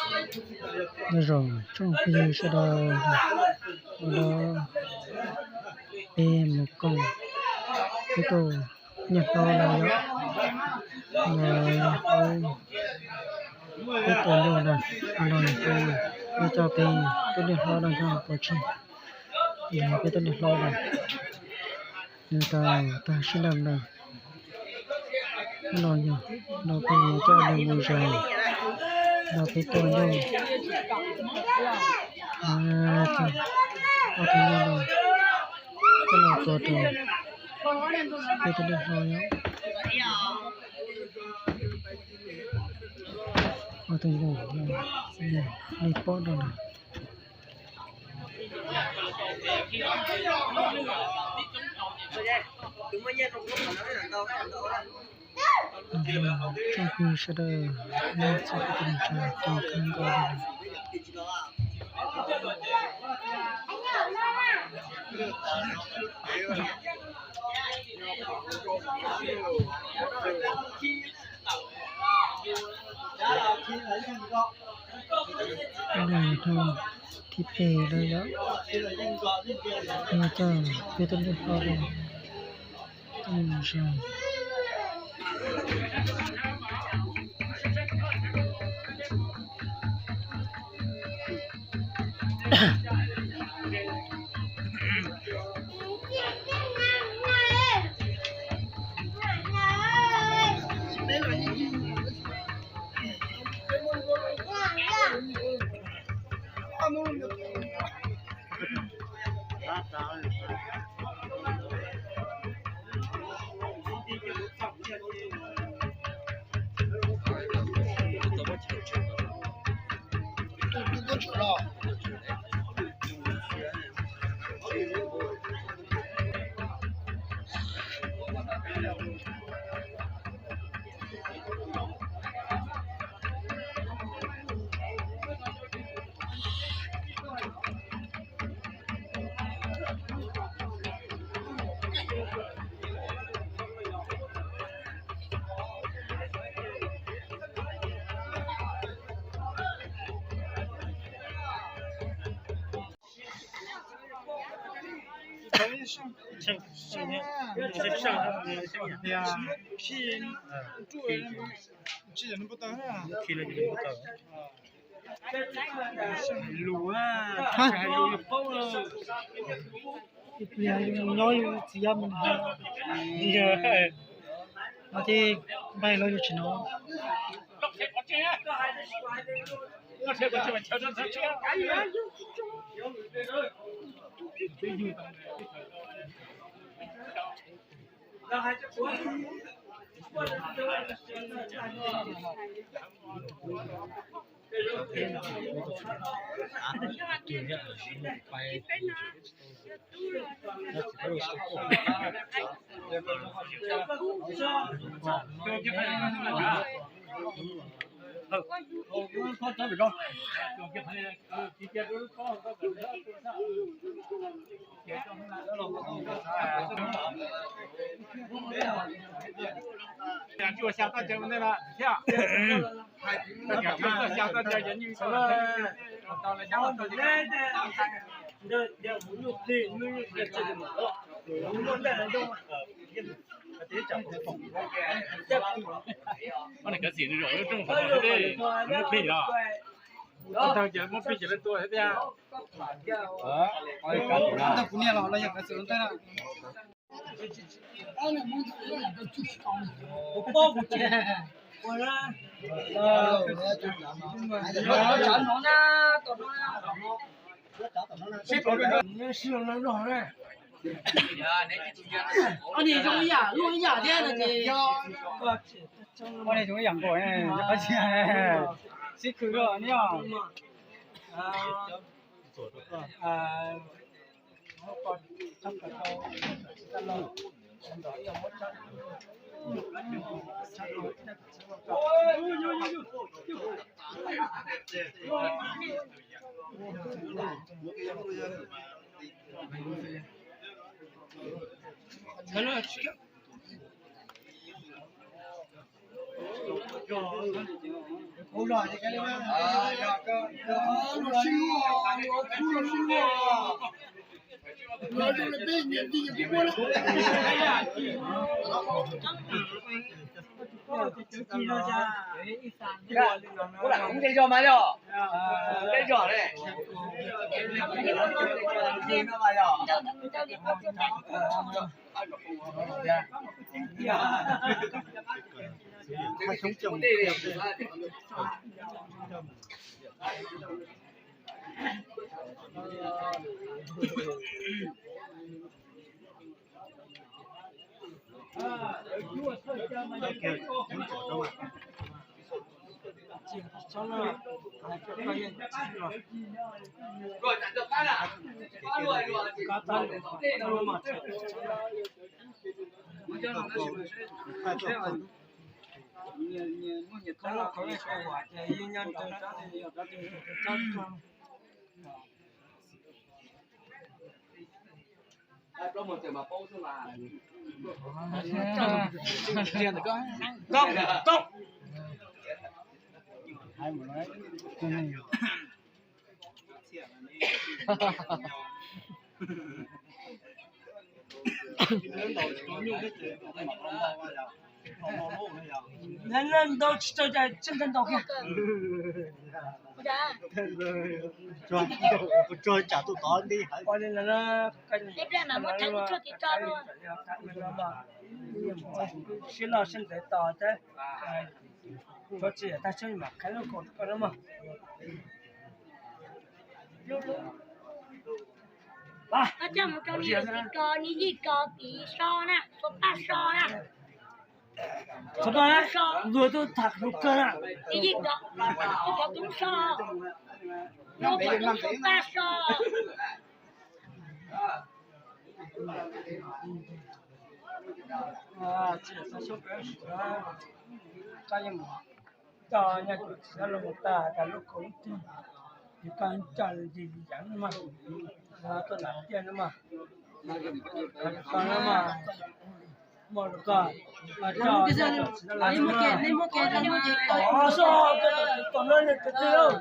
Nyob zoo tsoom phooj ywg sawv daws, hnub no peb mus koom, peb tuaj niaj hlob no yom, no peb tuaj nyuj na, no peb, peb coj peb tuaj niaj hlob no yog pov tseg, peb tuaj niaj hlob no, nws tau tag sib nrab na. No yog, no peb yuav coj nws mus zais, no peb tuaj nyuj, ob tug nyuj no coj los tua rau peb tuaj niaj hlob yom. Ob tug nyuj no, nej pom no na. Tsoom phooj ywg sawv daws, nej txhua tus neej tsa tau kawg nkaus li. Hnub no yog hnub thib peb lawm yom, peb coj peb tuaj niaj hlob no, tuaj mus zais. Nyob yus txiv yam no ces npaig los yus tsis hnov. Koj niam kav xim nws zaum lub rooj hauv tej lub plig los, tag ces muab plig ces lawv tua thiab tiag. Ntawm kuv niam los los yog kav xim ua ntej na. Ob niag zoo ib yam, luaj ib yam thiab no ces. Ob niag zoo ib yam nkaus, sib khwv los ne yom. Kuv lam hmoov tej zog mas yog, tej zog ne, no mas yog. Ntau tsis tau cas tsis ntau kiag. Ua li no, siab loj siab ntev tos thiab. Tsis tag tseeb mam qhia lub kaum rau koj na mog. Koj coj mus rau nws, nws yij kos, nws yij kos piv so na, txhua paj so na. Txhua paj na, luag tuaj tham lus kawg na. Nws yij kos, yij kos tub so, luag kos tub txhua paj so. Koj yeej mus coj nyaj txiv xav los tag tas lub kaum ib tug, ces koj coj ntsis yam no mas, koj lam tiaj no mas, koj no mas, muaj rau koj, koj coj nyaj txiv xav los tag. Tom no nws tus twg lauj?